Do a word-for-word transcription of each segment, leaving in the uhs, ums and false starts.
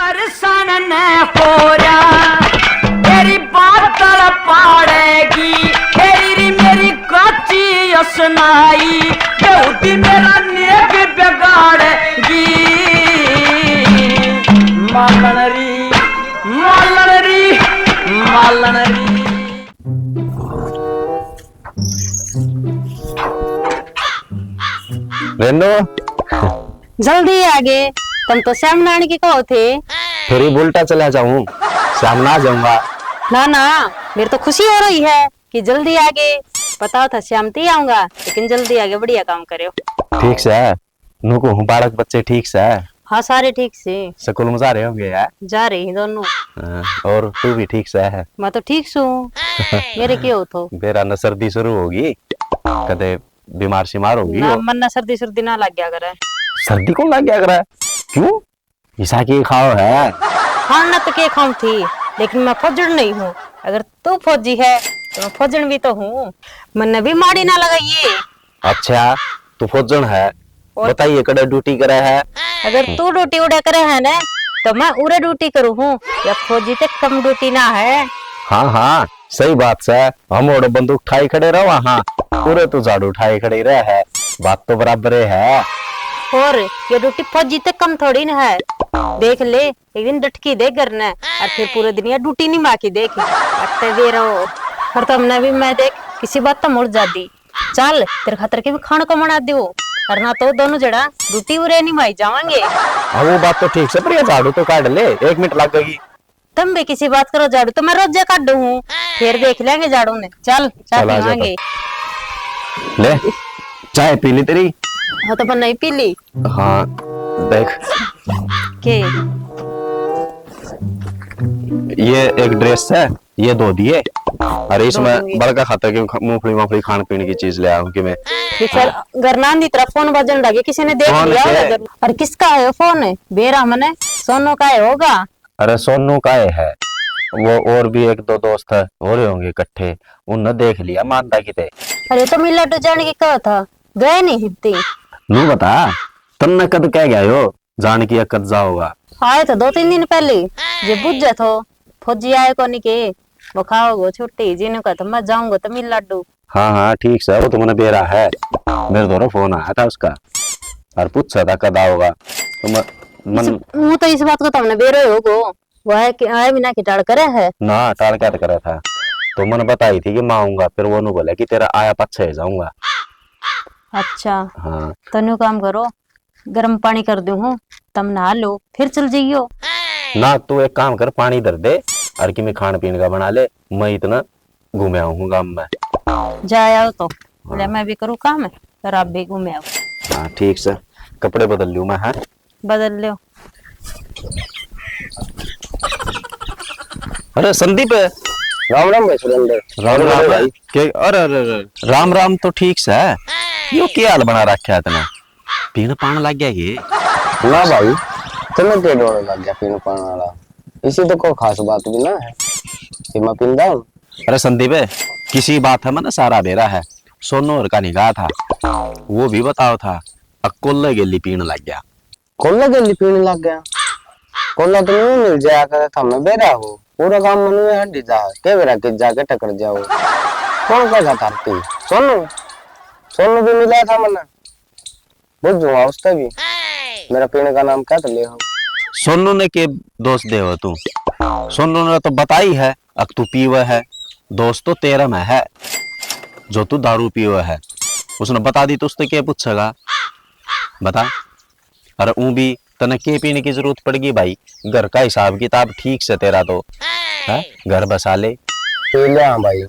अरसन ने होरा, तेरी बादल पाड़ेगी, तेरी री मेरी काची असनाई, बेहूदी मेरा नेक बिगाड़ेगी। मालन री, मालन री, मालन री। रेनू। जल्दी आ गए, तुम तो श्याम नान की कहो थे। फिर ही बुलटा चला जाऊं, श्याम ना जाऊंगा। ना ना, मेरी तो खुशी हो रही है कि जल्दी आ गए। बताओ था श्याम ती आऊंगा, लेकिन जल्दी आ गए, बढ़िया काम करे हो। ठीक से है, नुको हूँ, बालक बच्चे ठीक से है? हाँ, सारे ठीक से। स्कूल में जा रहे होंगे यार? जा रहे हैं दोनों। हाँ, और तू भी ठीक से है? मैं तो ठीक सू। मेरे के हो तो? बेरा न सर्दी शुरू होगी, कदे बीमार सीमार होगी ना हो? मन ना सर्दी सर्दी ना लग गया करे। सर्दी कौन लग गया करे? क्यों? ऐसा के खाओ है? खाना तो के खाऊं थी, लेकिन मैं फौजन नहीं हूँ। अगर तू फौजी है तो मैं फौजन भी तो हूँ। मन्ने भी माड़ी ना लगाइए। अच्छा, तू फौजन है, और बताइए कड़े ड्यूटी करे है? अगर तू ड्यूटी उड़े करे है ना, तो मैं उरे ड्यूटी करूँ हूँ। या फौजी ते कम ड्यूटी ना है। हाँ हाँ, सही बात से। हम ओड़े बंदूक ठाई खड़े रहो, हाँ, पूरे तो झाड़ू ठाई खड़े रह है। बात तो बराबर है। और ये ड्यूटी फौजी ते कम थोड़ी ना है। देख ले, एक दिन डटकी दे घर ने, और फिर पूरे दिन ये ड्यूटी नहीं माकी देख। अत्ते दे रहो। और तो हमने भी, मैं देख, किसी बात तो मुड़ जाती। चल, तेरे खातर के भी खान का बना दो, और ना तो दोनों जड़ा ड्यूटी उरे नहीं माई जावांगे। हाँ, वो बात तो ठीक से, पर ये झाड़ू तो काट ले, एक मिनट लगेगी। तुम भी किसी बात करो, झाड़ू तो मैं रोजे काटू हूँ, फिर देख लेंगे झाड़ू ने। चल, चाय पीवांगे। ले, चाय पी ली तेरी? हाँ, तो पर नहीं पी ली। हाँ, देख। के? ये एक ड्रेस है, ये दो दिए। अरे, इसमें बड़का खाता की मूंगफली, मूंगफली खान पीने की चीज ले आऊं कि मैं? फिर घर नांदी तरफ फोन बजन लगे, किसी ने देख लिया होगा। और किसका है फोन? बेरा मने सोनू का है होगा। अरे सोनू का ही है, वो और भी एक दो दोस्त है, हो रहे होंगे इकट्ठे, उनने देख लिया मानदा किते। अरे तो मिला तो जाने की कहा था, गए नहीं हित्ती। नू बता, तन्ने कद कह गया यो जान की कद जाओगा? आए तो दो तीन दिन पहले, जे बुझे थो फौजी आए कोनी के, वो खाओगो छुट्टी, जिन्हों कहा था मैं जाऊंगा तो मिल लाडू। हाँ हाँ, ठीक से, वो तो मने बेरा है। मेरे धोरे फोन आया था उसका और पूछा था कद आओगा। तो मैं, मन इस, वो तो इस बात को तो हमने बेरो ही होगो। वो है कि आए बिना की टाल करे है? ना, टाल क्या तो करे था। तो मन बताई थी कि मैं आऊंगा, फिर वो नु बोला कि तेरा आया पाछे ही जाऊंगा। अच्छा। हाँ। तो न्यू काम करो, गर्म पानी कर दूं हूँ, तम नहा लो, फिर चल जाइयो। ना, तू एक काम कर, पानी धर दे और कि मैं खान पीन का बना ले, मैं इतना घूम आऊँ हूँ गाम में। जा आओ तो। हाँ। ले, मैं भी करूँ काम, फिर आप भी घूम आओ। हाँ, ठीक से, कपड़े बदल लूँ मैं, हाँ? बदल लो। अरे संदीप। राम राम भाई सुरेंद्र। राम राम भाई। के, अरे, अरे, अरे, राम राम तो ठीक से है। यो के हाल बना रखा है इतना? पीण पाण लग गया ये? ना भाई, तन्ने के डोर लग गया पीण पाण वाला? इसी तो कोई खास बात भी ना है कि मैं पींदा हूँ। अरे संदीप, किसी बात है, मैंने सारा बेरा है। सोनू और का निकाह था, वो भी बताओ था, अकोले गेली पीण लग गया। कोला गेली पीने लग गया। कोला तो न्यू मिल जाया करे, थमने बेरा हो। पूरा काम मनु में हड्डी जा, के बेरा के जाके टकर जाओ। कौन कहेगा धरती? सोनू, सोनू भी मिला था मन्ने। बुझूंगा उससे भी। मेरा पीने का नाम क्या तो ले हो। सोनू ने के दोष दे हो तू? सोनू ने तो बताई है, अक तू पीवे है, दोष तो तेरे में है, जो तू दारू पीवे है। उसने बता दी तो उससे क्या पूछेगा? बता। अरे ऊं भी तने के पीने की जरूरत पड़गी भाई? घर का हिसाब किताब ठीक से तेरा तो, हैं? घर बसा ले। पी ले हाँ भाई,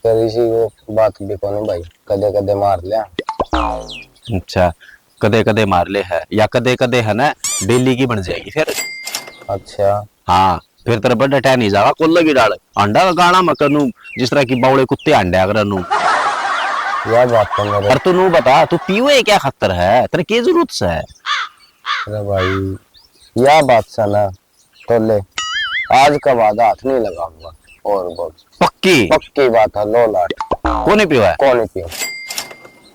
फिर इसी वो बात भी कोनी भाई, कदे कदे मार ले। अच्छा, कदे कदे मार ले है या कदे कदे है ना, डेली की बन जाएगी फिर। अच्छा। हाँ, फिर तेरे बड़े टह नहीं जावा, कोल्ले की डाल। अंडा का गाना मकर नू, जिस तरह की बावले कुत्ते अंडा कर नू। यह बात तो मेरे अरे तू नू बता, तू पीवे क्या खातर है? तेरे के जरूरत से? अरे भाई, यह बात से ना, तो ले, आज का बाद हाथ नहीं लगाऊंगा। और बोल। पक्की? पक्की बात है, लो लाट। को नहीं पीवा है? को नहीं पीवा।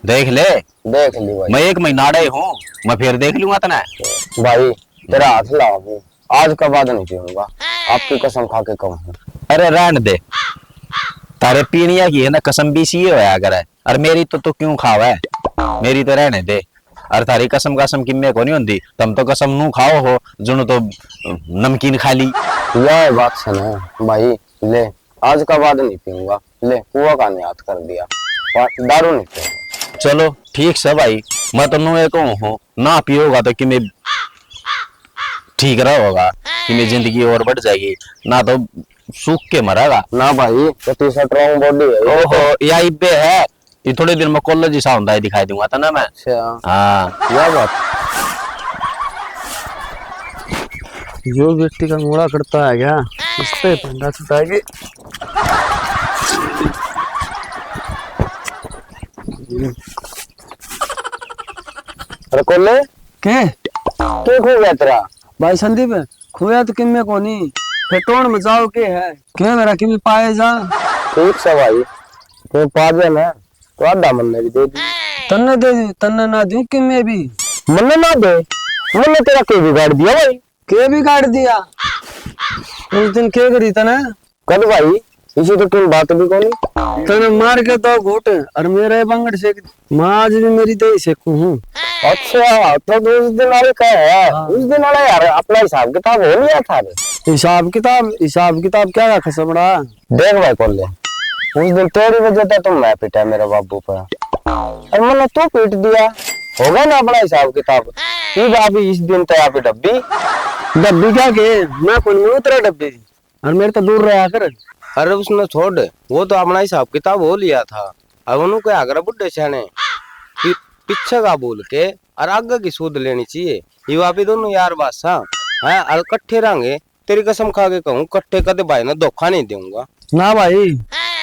देख ले। देख ली भाई। मैं एक महीना अड़े हूँ, मैं फिर देख लूंगा तने। भाई, तेरा हाथ लाऊं। आज का बाद नहीं पीऊंगा, आपकी कसम खा के कहूँ हूँ। अरे रहन दे, तारे पीनिया की है ना कसम भी सी होया करे, और मेरी तो तू क्यों खावे, मेरी तो रहने दे। और थारी कसम कसम किम्मे को नहीं होंदी, तुम तो कसम नू खाओ हो, जुनू तो नमकीन खा ली। यह बात सुना भाई, ले आज का बाद नहीं पीऊंगा, ले कुआ का नहीं याद कर दिया, पर दारू नहीं पीऊंगा। चलो ठीक से भाई, मैं तो नू एक हूँ, ना पियोगा तो किम्मे ठीक रहोगा, किम्मे जिंदगी और बढ़ जाएगी, ना तो सूख के मरेगा। ना भाई, इतनी स्ट्रॉन्ग बॉडी है ये। ओहो, या इब्बे है, ये थोड़े दिन में कॉलेज ही सा होंदा है, दिखाई दूंगा तने मैं। अच्छा। हाँ। यह बात। यो बेटी का मूड़ा करता है क्या? इस पे फंदा छुटाएगी। अरे कोले, के? के खो गया तेरा? भाई संदीप, खोया तो किम्मे कोनी, फिर टोण में जाओ के है? के मेरा किम्मे पाए जा? ठीक से भाई, तू पा जा ना, तो आधा मन्ने भी दे दी। तन्ने दे दी, तन्ने ना दूं किम्मे भी। मन्ने ना दे, मन्ने तेरा के बिगाड़ दिया भाई? के बिगाड़ दिया? उस दिन के करी तने? कद भाई, इसी तो तुम बात भी कोनी। तने मार के दो घूट और मेरा ये बांगड़ सेक, मैं आज भी मेरी दही सेकू हूँ। अच्छा, तो तू उस दिन वाले का है? हाँ। उस दिन वाला यार, अपना हिसाब किताब हो लिया था रे। हिसाब किताब, हिसाब किताब क्या रखा सबड़ा? देख भाई कोले, उस दिन तेरी वजह से तो मैं पिटा मेरे बाबू पे, और मैंने तू पीट दिया, होगा ना अपना हिसाब किताब। ये भाभी इस दिन तो आप डब्बी। डब्बी क्या के? मैं कौन, मैं उतरा डब्बी। और मेरे तो दूर रहा कर। अरे उसने छोड़, वो तो अपना हिसाब किताब हो लिया था। अब उन्होंने क्या करा बुढ़े सियाने पी-, पीछे का भूल के और आगे की सूद लेनी चाहिए। ये वापी दोनों यार बासा हैं, और कट्ठे रहेंगे। तेरी कसम खा के कहूँ, कट्ठे कदे भाई ने धोखा नहीं दूंगा। ना भाई,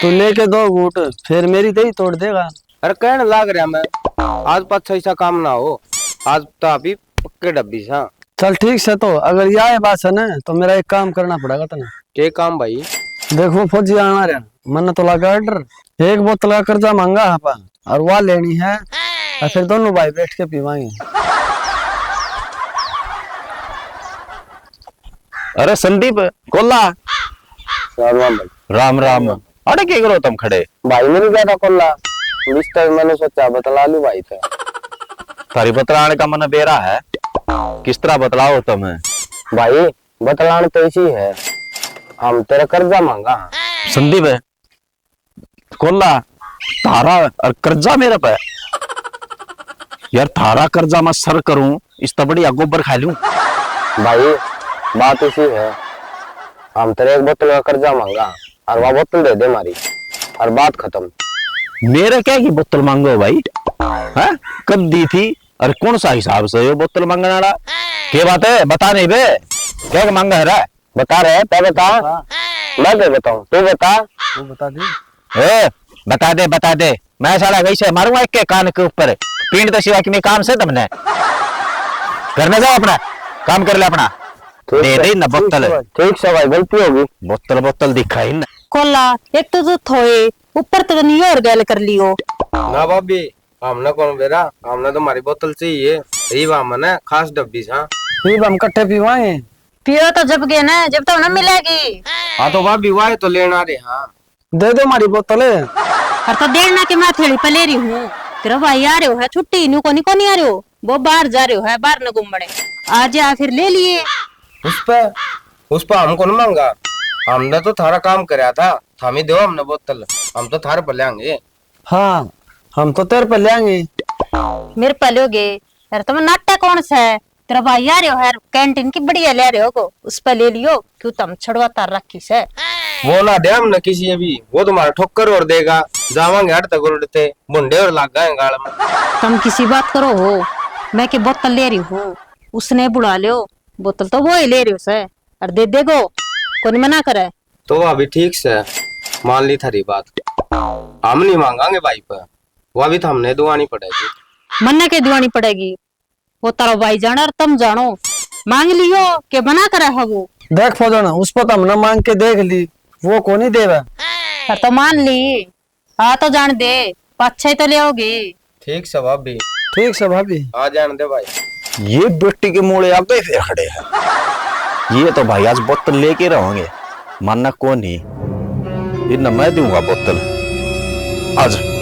तू लेके दो घूट, फिर मेरी दही तोड़ देगा। अरे कहने लाग रहा मैं, आज पाछा ऐसा काम ना हो, आज तो आप ही पक्के डब्बी सा। चल ठीक से, तो अगर या है बात है ना, तो मेरा एक काम करना पड़ेगा तने। के काम भाई? देखो फौजी आना रहा, मन्ने तो लगा डर, एक बोतल का कर्जा मांगा आपा, और वा लेनी है, और फिर दोनों भाई बैठ के पीवांगे। अरे संदीप, कोला। राम राम भाई। राम राम। अरे के करो तुम खड़े? भाई मिल गया था कोला, रिश्ता मैंने सोचा बतला लूं भाई थे। थारी बतलाने का मन बेरा है, किस तरह बतलाओ तुम? भाई बतलान तो इसी है, हम तेरा कर्जा मांगा। संदीप, कोला, थारा और कर्जा मेरे पे? यार, थारा कर्जा मैं सर करूं, इस तै बढ़िया गोबर खा लूं। भाई, बात इसी है, हम तेरे एक बोतल का कर्जा मांगा और वह बोतल दे दे हमारी, और बात खत्म। मेरे क्या की बोतल मांगो भाई? हैं? कब दी थी? अरे कौन सा हिसाब से यो बोतल मांगने वाला? के बात है? बता नहीं बे, क्या मांगा है रे? बता रहे, तै बता। बता। मैं क्या बताऊं, तू बता। तू बता दे। ए, बता दे, बता दे। मैं साला वैसे मारूंगा एक के कान के ऊपर। पींड तो सिवा कि मैं काम से तुमने। घर में जाओ अपना, काम कर ले अपना। ठीक दे है, दे ना ठीक बोतल। है भाई, ठीक से भाई, गलती होगी। बोतल, बोतल दिखाई ना। कोला, एक तो तू थोए, ऊपर तो नहीं और गैल कर लियो। ना भाभी, हमने कौन बेरा, हमने तो हमारी बोतल चाहिए। रीवा मने खास डब्बी सा। रीवा हम कट्ठे पीवाएं। पियो तो जब के ना, जब तो ना मिलेगी। हाँ तो भाभी, वाह तो लेना रे, हाँ। दे दो हमारी बोतल। अरे तो देना के मैं थैली पे ले रही हूँ। तेरा भाई आ रहे हो है छुट्टी, न्यू कोनी कोनी आ रहे हो, वो बाहर जा रहे हो है, बाहर न घूमने। आज या फिर ले लिए। उस पे, उस पे हम कौन मांगा, हमने तो थारा काम करया था, थामी दो हमने बोतल, हम तो थारे पे लेंगे। हाँ, हम तो तेरे पे लेंगे। मेरे पे लोगे? अरे तुम नाटक कौन सा है? तेरा भाई आ रहे हो है, कैंटीन की बढ़िया ले रहे हो को, उस पे ले लियो, क्यों तुम छड़वा तार रखी से? वो ना दे हमने किसी अभी, वो तुम्हारा ठोकर और देगा, जावांगे हट तक उड़ते, भुंडे और लाग गए गाल में। तुम किसी बात करो हो, मैं के बोतल ले रही हूँ, उसने बुला लियो, बोतल तो वो ही ले रहे हो से, और दे देगो, कौन मना करे? तो अभी ठीक से मान ली थारी बात, हम नहीं मांगांगे भाई पे, वो अभी तो हमने दुआनी पड़ेगी। मन्ने के दुआनी पड़ेगी? वो तारो भाई जाने और तुम जानो। मांग लियो के मना करे है वो? देख फौजन, उस पर तो हमने मांग के देख ली, वो कोनी देवे। पर तो मान ली, आ तो जान दे, पाछे ही तो ले आओगे। ठीक से भाभी। ठीक से भाभी। आ जान दे भाई। ये बेटी के मोड़े आ गए फिर खड़े हैं। ये तो भाई आज बोतल लेके रहोगे, मानना को नहीं। इन्हें मैं दूंगा बोतल आज।